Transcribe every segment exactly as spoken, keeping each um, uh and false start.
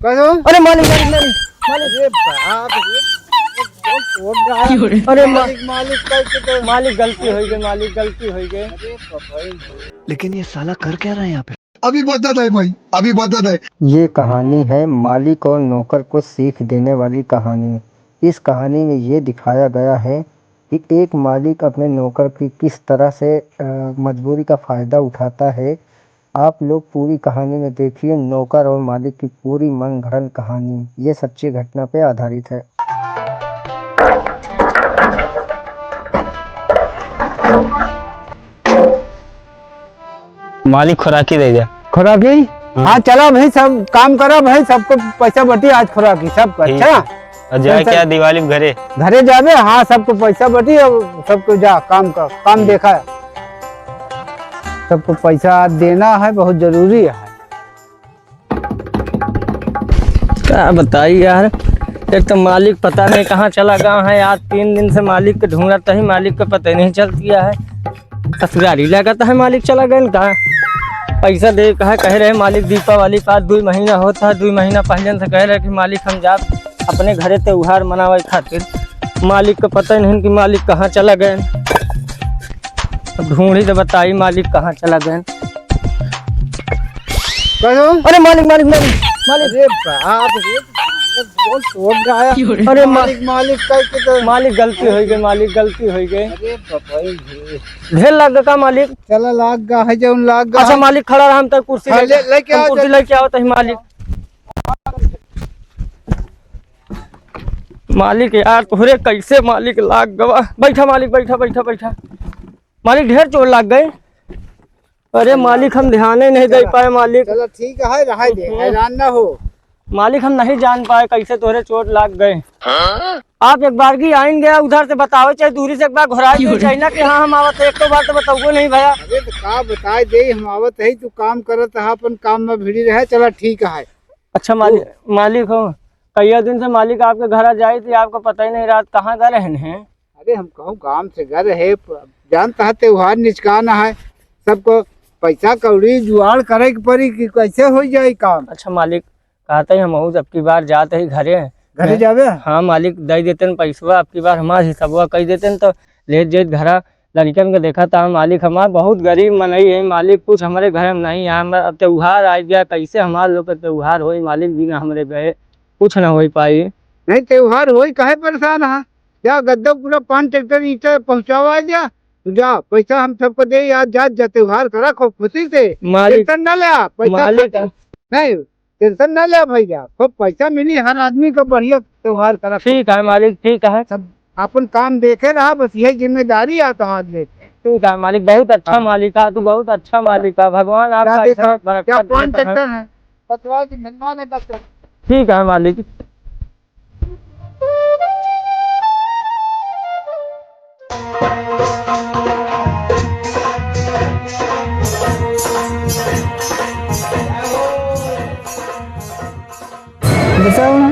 कैसे हो? अरे मालिक, मालिक, मालिक, मालिक। अरे बाप रे, बहुत तोड़ रहा है। अरे मा-, मालिक, मालिक करके तो मालिक, गलती होइ गई, मालिक, गलती होइ गई। अरे बाप रे। लेकिन ये साला कर क्या रहा है यहाँ पे? अभी बदत है भाई, अभी बदत है। ये कहानी है मालिक और नौकर को सीख देने वाली कहानी। इस कहानी में ये दिखाया गया है कि एक मालिक अपने नौकर की किस तरह से, अ, मजबूरी का फ़ायदा उठाता है। आप लोग पूरी कहानी में देखिए, नौकर और मालिक की पूरी मनगढ़ंत कहानी। ये सच्ची घटना पे आधारित है। मालिक, खुराकी दे दे। खुराकी? हाँ। हाँ, चला भाई, सब काम करा भाई, सबको पैसा बटी आज खुराकी, सबको। ठीक। अच्छा? और जाए टेंशन क्या दिवाली में घरे? घरे जाबे, हाँ, सबको पैसा बटी, अब सबको जा, काम का, काम हम्म। देखा। सबको पैसा देना है, बहुत जरूरी है। का बताई यार, एक तो मालिक पता नहीं कहाँ चला गया है। आज तीन दिन से मालिक के ढूंढत ही, मालिक के पता ही नहीं चलत है। ससुरारी लागत है मालिक चला गए कहाँ। पैसा दे कहा, कहे रहे मालिक दीपावली पास दुई महीना होत है, दुई महीना पहले से कहे रहे कि मालिक हम जाब अपने घरे त्योहार मनावे खातिर। मालिक के पता ही नहीं कि मालिक कहाँ चला गए। अब ढूंढी तो बताई मालिक कहाँ चला गए। कहो। अरे मालिक, मालिक, मालिक, मालिक। अरे बाप रे, बहुत तोड़ रहा है। अरे मा-, मालिक, मालिक करके तो मालिक, गलती होइ गई, मालिक, गलती होइ गई। अरे बाप रे। ढेर लाग गा का मालिक? चला लाग गा है, जौन लाग गा अच्छा है। मालिक खड़ा रहा, हम तक कुर्सी हाँ, ले, ले, लेके हम आओ, कुर्सी जल्दी। लेके आओ तही मालिक। मालिक यार, तोहरे कैसे मालिक लाग गवा। बैठा मालिक, बैठा, बैठा, बैठा। मालिक ढेर चोट लाग गए। अरे मालिक, हम ध्यान ही नहीं दे चला, पाए मालिक। चला ठीक है, रहा दे, हम्म। हैरान ना हो। मालिक, हम नहीं जान पाए कैसे तोहरे चोट लाग गए। हाँ? आप एक बार की आइन गया उधर से बतावे चाहे दूरी से एक बार घुराए दे चाहे ना कि हाँ हम आवत है, एक तो बार तो बताओ नहीं भैया। अरे तो का बताए दे, हम आवत है, तू काम करत है, अपन काम में भिड़ी रहे, चला ठीक है। अच्छा मालिक, मालिक हो, कईया दिन से मालिक आपके घर आ जाई थी, आपको पता ही नहीं रात कहाँ गए रहन हैं। अरे हम कहूँ काम से घर है, प-, जानता है त्योहार निचकाना है, सबको पैसा कौड़ी जुगाड़ करे के पड़ी कि कैसे हो जाए काम। अच्छा मालिक, कहते ही हम अबकी बार जाते ही घरे। घरे मैं जाबे? हाँ मालिक, दे देते न पैसवा, अबकी बार हमार हिसबवा कई देते न तो ले जेत घरा। लड़कन के देखा था मालिक, हमार बहुत गरीब मनई है मालिक, कुछ हमरे घर में नहीं है। हमार अब त्योहार आ गया, कैसे हमार लोग के त्योहार होई मालिक, बिना हमरे गए कुछ ना हो पाई। नहीं त्योहार होई, काहे परेशान है? जा गद्दो पूरा पान ट्रैक्टर ईंटा पहुँचावा जा, तू जा, पैसा हम सबको दे, आज जा, जा त्योहार करा खूब खुशी से। मालिक, टेंशन ना ले, पैसा मालिक। नहीं, टेंशन ना ले भैया, खूब पैसा मिली हर आदमी को, बढ़िया त्योहार करा। ठीक है मालिक, ठीक है। सब अपन काम देखे रहा, बस यही जिम्मेदारी आ तो हाथ लेते। ठीक है मालिक, बहुत अच्छा हाँ। मालिक आ, तू बहुत अच्छा मालिक आ, भगवान आपका क्या ऐसा देखा? बरकत क्या पान देता है। ट्रैक्टर है? पतवा की मेहमान है डॉक्टर। ठीक है मालिक। बताओ ना,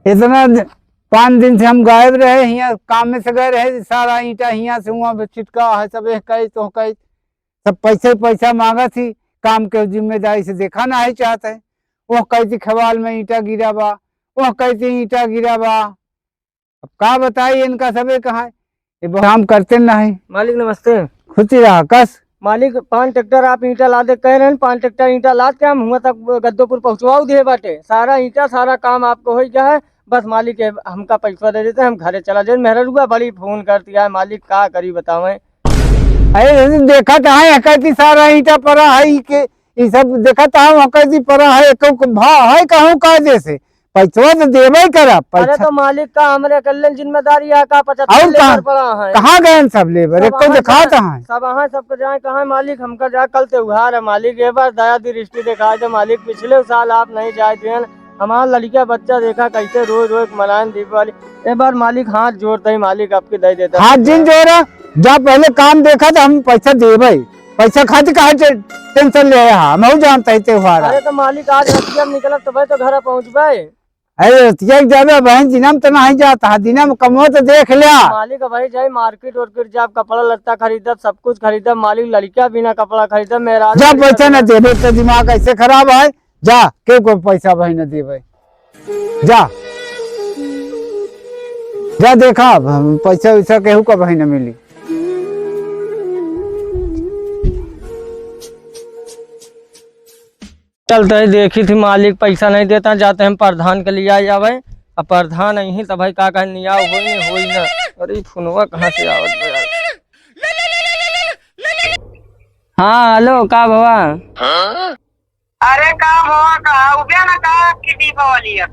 इतना द-, पाँच दिन से हम गायब रहे, हियाँ काम में से गए रहे, सारा ईंटा हियाँ से हुआँ पे छिटका है, सब एक कई तो कई, सब पैसे पैसा मांगत ही, काम के जिम्मेदारी से देखा ना है चाहत है। वो कहती खवाल में ईंटा गिरा बा, वो कहती ईंटा गिरा बा। अब का बताई इनका सबे कहाँ है, ये बहुत काम करते ना है। मालिक नमस्ते। खुशी रहा कस। मालिक पान ट्रैक्टर आप ईंटा लादे कह रहे हैं, पान ट्रैक्टर ईंटा लाद के हम हुआँ तक गद्दोपुर पहुँचवाऊ दिए बाटे, सारा ईंटा सारा काम आपको हो गया है। बस मालिक ये हमका पैसा दे देते, हम घरे चला जाए। मेहररुआ बड़ी फोन करती है मालिक, का करी बतावें। अरे देखत है, कहती सारा ईंटा पड़ा है, ई के, ई सब देखत है, वहाँ कहती पड़ा है, एको भा है कहूँ का जैसे, पैसवा तो देबे करब, अरे पैसा। तो मालिक का हमरे अकेले जिम्मेदारी है का? पचहत्तर और लेबर कहाँ, पड़ा है। कहाँ गए सब लेबर? सब एको अहाँ देखात सब, है। सब अहाँ सबके जाए कहाँ है मालिक, हमका जाए कल त्योहार है मालिक, ये बार दया दृष्टि दिखाए दे मालिक, पिछले साल आप नहीं जाए थे, हमार लड़किया बच्चा देखा कैसे रोज रोज मनाएन दीपावली। ए बार मालिक हाथ जोड़ते ही मालिक आपके दे देता। हाथ जिन जोड़ा, जा पहले काम देखा तो हम पैसा देबे। पैसा खातिर काहे टे-, टेंशन ले रहा? हम जानते ही त्योहार है। अरे तो मालिक आज रतिया में निकलब तो भाई तो घर पहुँचबे। अरे रतिया के जाबे बहन, दिना में तो नहीं जाता है, दिना में कमो तो देख लिया। मालिक भाई जाए मार्केट वार्केट जाब, कपड़ा लत्ता खरीदब, सब कुछ खरीदब मालिक, लड़किया बिना कपड़ा खरीदब, मेरा जा पैसा ना देबे तो दिमाग ऐसे खराब है। जा, केहू को पैसा भाई न देबे। जा, जा देखा, अब हम पैसा वैसा केहू का भाई न मिली। चलते ही देखी थी, मालिक पैसा नहीं देता, जाते हम प्रधान के लिया जावे। अब प्रधान यहीं तो भाई का कहे, निया होई नहीं, होई ना। अरे, ई फोनवा कहाँ से आवत बा यार? हाँ, हेलो, का भवा? अरे, का भवा, का उबे ना का आपकी दीपावली है?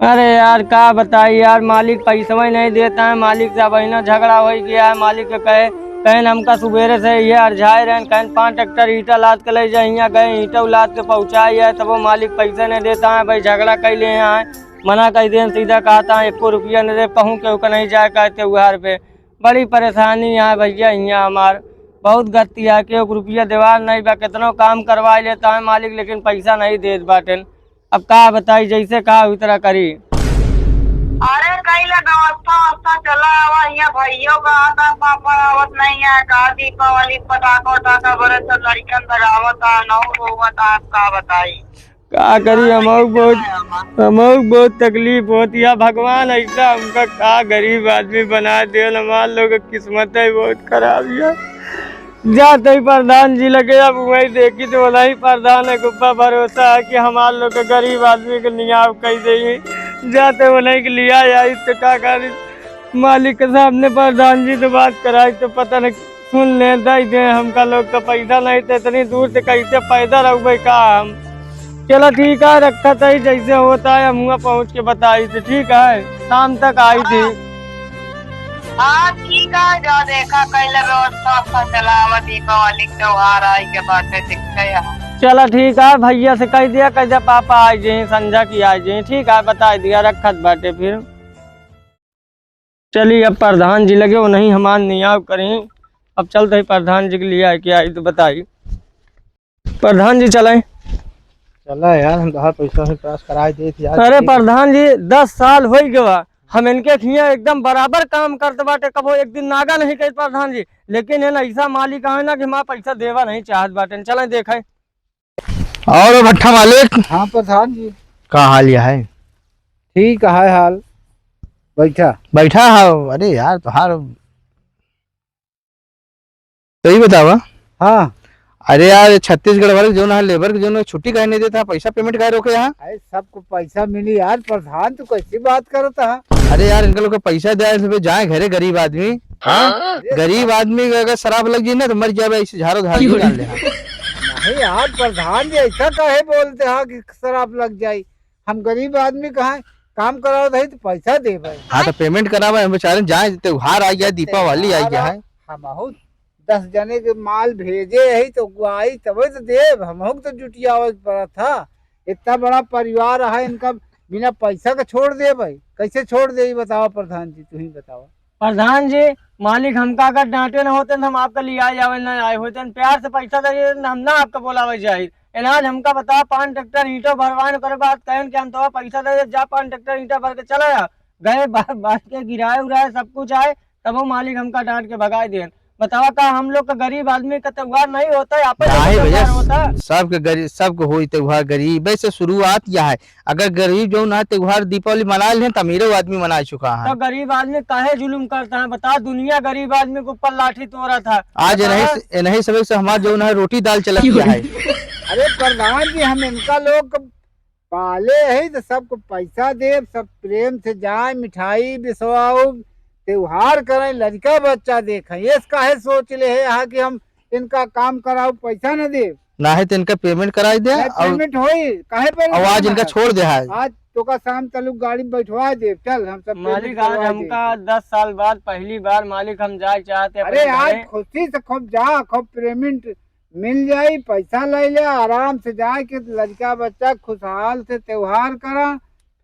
अरे यार, का बताई यार, मालिक पैसवा ही नहीं देता है। मालिक से अब ना झगड़ा हो गया है। मालिक के कहे, कहे हमका सुबेरे से ये अरझाए रहन, कहे पाँच ट्रैक्टर ईंटा लाद के ले जाए, यहाँ गए ईंटा लाद के पहुँचाए है, तब वो मालिक पैसे नहीं देता है। भाई झगड़ा कर ले हैं, मना कर देन, सीधा कहता है, "एको रुपया नहीं दे, कहूँ केहू का नहीं जाए कहते उधार पे।" बड़ी परेशानी है भैया, हियाँ हमार बहुत गलती है, केहू के रुपया देवार नहीं बा, कितनो काम करवा लेता है मालिक, लेकिन पैसा नहीं देत बाटेन। अब का बताई, जैसे कहा उस तरह करी। अरे, कई ले व्यवस्था, व्यवस्था चला आवा, हियाँ भैयो का आता, पापा आवत नहीं है, का दीपावली पटाखा, उटाखा बरे सब लड़कन दगावत है, नौ रोवत है, अब का बताई। का करी, हमहू बहुत, हमहू बहुत तकलीफ होती है। भगवान ऐसा हमका का गरीब आदमी बना देन, हमार लोग के किस्मत है बहुत खराब है। जाते ही प्रधान जी लगे, अब वही देखी तो वही प्रधान है, ऊपर भरोसा है कि हमार लोग के गरीब आदमी के नियाव कई देई। जाते वही के लिया आई तो का करी, मालिक के सामने प्रधान जी से बात कराई तो पता नहीं सुन ले, दे दे हमका लोग का पैसा नहीं तो इतनी दूर से कैसे पैदल अउबे का हम। चला ठीक है, रखत ही, जैसे होता है हम हुआ पहुँच के बताई थे, ठीक है, शाम तक आई थी। हाँ, ठीक है, जा देखा, कैले व्यवस्था, व्यवस्था चलावा, दीपावली के त्योहार आई के बाटे, दिखते हैं। चला ठीक है, भैया से कह दिया, कह दिया पापा आई जाई, संझा की आई जाई, ठीक है, बताई दिया, रखत बाटे फिर। चली, अब प्रधान जी लगे, वो नहीं हमार नियाव करी। अब चलते ही प्रधान जी के लिए आके आई तो बताई। प्रधान जी चले। चला यार, हम तोहार पैसा से पास कराए देत यार। अरे प्रधान जी, दस साल हो गवा, हम इनके खिया एकदम बराबर काम करत बाटे, कबो एक दिन नागा नहीं कही प्रधान जी, लेकिन है ना ऐसा मालिक आए ना कि हमारा पैसा देवा नहीं चाहत बाटे। चले देखे। और भट्ठा मालिक? हाँ प्रधान जी। का हाल या है? ठीक है हाल। बैठा। बैठा हो? अरे यार, तोहार, तो ही बतावा। हाँ। अरे यार, ये छत्तीसगढ़ वाले जौन है, लेबर के जौन है, छुट्टी काहे नहीं देता? पैसा पेमेंट काहे रोके यहाँ? अरे, सबको पैसा मिली यार। प्रधान, तू कैसी बात करता है? अरे यार, इनका लोग को पैसा दे, सब जाए घरे, गरीब आदमी। हाँ? अरे गरीब आदमी का अगर शराब लग जाए ना, तो मर जाए, ऐसे झाड़ो झाड़ के डाल दे। नहीं यार, प्रधान जी, ऐसा काहे बोलते हैं कि शराब लग जाए? हम गरीब आदमी कहाँ काम करावत है तो पैसा देबे। हाँ, तो पेमेंट करावे, हम बेचारे जाए, त्योहार आ गया, दीपावली आ गया है। हमहू दस जने के माल भेजे है तो गुआई तबे तो देब, हमहू के तो जुटियावे के पड़त था। इतना बड़ा परिवार है इनका, बिना पैसा के छोड़ देबे? कैसे छोड़ दे, ई बताओ प्रधान जी, तू ही बताओ। प्रधान जी, मालिक हमका अगर डांटे न होते न हम आपका लिए आए जावे न आए होते न, प्यार से पैसा दे देते न हम ना आपका बोलावे जाए। इलाज हमका बता, पान ट्रैक्टर ईंटो भरवाए न करे बात कहन कि हम तो पैसा दे दे, जा पान ट्रैक्टर ईंटा भर के चला जा। गए बा-, बात के गिराए उराए सब कुछ आए, तब वो मालिक हमका डांट के भगाए देन। बतावा का हम लोग का गरीब आदमी का त्योहार नहीं होता है, आपस में नहीं भैया, त्योहार होता है। सबके गरीब, सबके होई त्योहार, गरीब से शुरुआत यह है। अगर गरीब जौन है त्योहार दीपावली मना लें, तो अमीरो आदमी मना चुका है। तो गरीब आदमी काहे जुलुम करता है, बता, दुनिया गरीब आदमी के ऊपर लाठी तोड़ा था। आज बतावा। इन्हीं से, इन्हीं सबक से हमार जौन है रोटी दाल चलत क्या है। अरे प्रधान जी, हम इनका लोग पाले है तो सबको पैसा देब, सब प्रेम से जाए, मिठाई बिसवाउब, त्योहार करें, लड़का बच्चा देखें। ये काहे सोच ले है यहाँ कि हम इनका काम कराउब, पैसा न देब? नाहीं तो इनका पेमेंट कराई दे। नहीं, और पेमेंट होई, काहे पर और आज इनका छोड़ दे है। आज तोका शाम तलुक गाड़ी में बैठवा दे, चल हम सब पेमेंट मालिक, आज करवा दे। हमका दस साल बाद पहली बार मालिक हम जाए चाहते हैं अरे अपने आज घरे। खुशी से खूब जा, खूब पेमेंट मिल जाई, पैसा ले ले, आराम से जाए के लड़का बच्चा खुशहाल से त्योहार करा,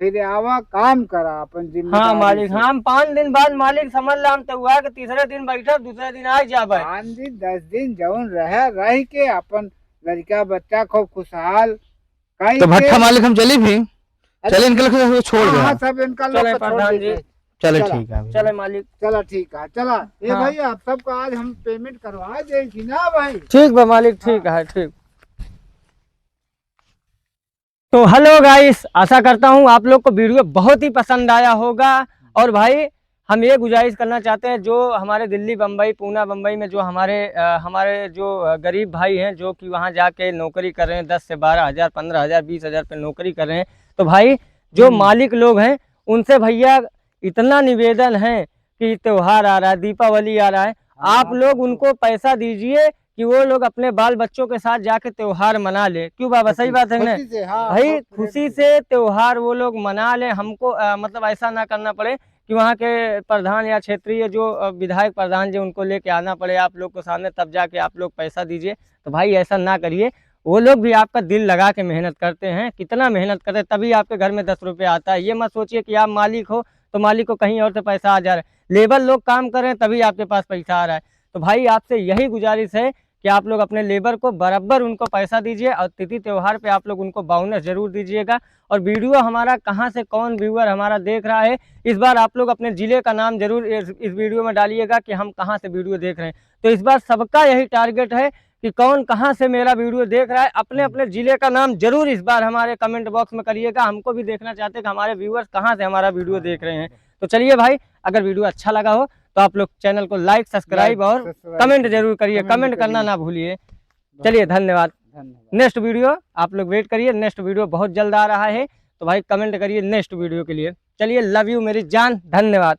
फिर आवा काम करा अपन जिम्मेदारी हाँ मालिक, से। हम पाँच दिन बाद मालिक समझ ला हम त्योहार के तीसरे दिन बैठब, दूसरे दिन आ जाबे। पाँच दिन, दस दिन जौन रहे, रह के अपन लड़का बच्चा खूब खुशहाल काई तो भट्ठा के मालिक हम चली भी? अरे चले, इनके लोग को छोड़ हाँ, दे। हाँ, सब इनका लोग चले को छोड़ प्रधान जी। देते। चले, चला। ठीक है अभी। चले मालिक। चला, ठीक है, चला। ए हाँ। भैया, आप सबको आज हम पेमेंट करवा देई कि ना भाई? ठीक बा मालिक, ठीक हाँ। है, ठीक। तो हेलो गाइस, आशा करता हूँ आप लोग को वीडियो बहुत ही पसंद आया होगा। और भाई, हम ये गुजारिश करना चाहते हैं, जो हमारे दिल्ली, बम्बई, पूना, बम्बई में जो हमारे अ, हमारे जो अ, गरीब भाई हैं, जो कि वहाँ जाके नौकरी कर रहे हैं, दस से बारह हज़ार, पन्द्रह हज़ार, बीस हज़ार पे नौकरी कर रहे हैं, तो भाई, जो हम्म। मालिक लोग हैं, उनसे भैया इतना निवेदन है कि त्योहार आ रहा है, दीपावली आ रहा है, हाँ, आप हाँ, लोग हाँ, उनको पैसा दीजिए कि वो लोग अपने बाल बच्चों के साथ जाके त्योहार मना ले। क्यों बाबा, सही खुशी, बात है ना? खुशी से, हाँ, भाई, बहुत खुशी खुशी से। से त्योहार वो लोग मना ले। हमको अ, मतलब ऐसा ना करना पड़े कि वहाँ के प्रधान या क्षेत्रीय जो अ, विधायक प्रधान जो उनको लेके आना पड़े आप लोग को सामने, तब जाके आप लोग पैसा दीजिए। तो भाई, ऐसा ना करिए। वो लोग भी आपका दिल लगा के मेहनत करते हैं, कितना मेहनत करते हैं, तभी आपके घर में दस रुपये आता है। ये मत सोचिए कि आप मालिक हो तो मालिक को कहीं और से पैसा आ जा रहा है, लेबर लोग काम कर रहे हैं तभी आपके पास पैसा आ रहा है। तो भाई, आपसे यही गुजारिश है कि आप लोग अपने लेबर को बराबर उनको पैसा दीजिए और तिथि त्योहार पे आप लोग उनको बोनस जरूर दीजिएगा। और वीडियो हमारा कहाँ से कौन व्यूअर हमारा देख रहा है, इस बार आप लोग अपने ज़िले का नाम जरूर इस, इस वीडियो में डालिएगा कि हम कहाँ से वीडियो देख रहे हैं। तो इस बार सबका यही टारगेट है कि कौन कहाँ से मेरा वीडियो देख रहा है, अपने हम्म। अपने ज़िले का नाम जरूर इस बार हमारे कमेंट बॉक्स में करिएगा। हमको भी देखना चाहते हैं कि हमारे व्यूअर्स कहाँ से हमारा वीडियो हाँ, देख रहे हैं। हाँ। तो चलिए भाई, अगर वीडियो अच्छा लगा हो तो आप लोग चैनल को लाइक, सब्सक्राइब लाइक, और सब्सक्राइब कमेंट करिए, जरूर करिए, कमेंट कमेंट करना करिए। ना भूलिए। बस। चलिए, धन्यवाद। धन्यवाद। नेक्स्ट वीडियो आप लोग वेट करिए, नेक्स्ट वीडियो बहुत जल्द आ रहा है। तो भाई, कमेंट करिए नेक्स्ट वीडियो के लिए। चलिए, लव यू मेरी जान, धन्यवाद।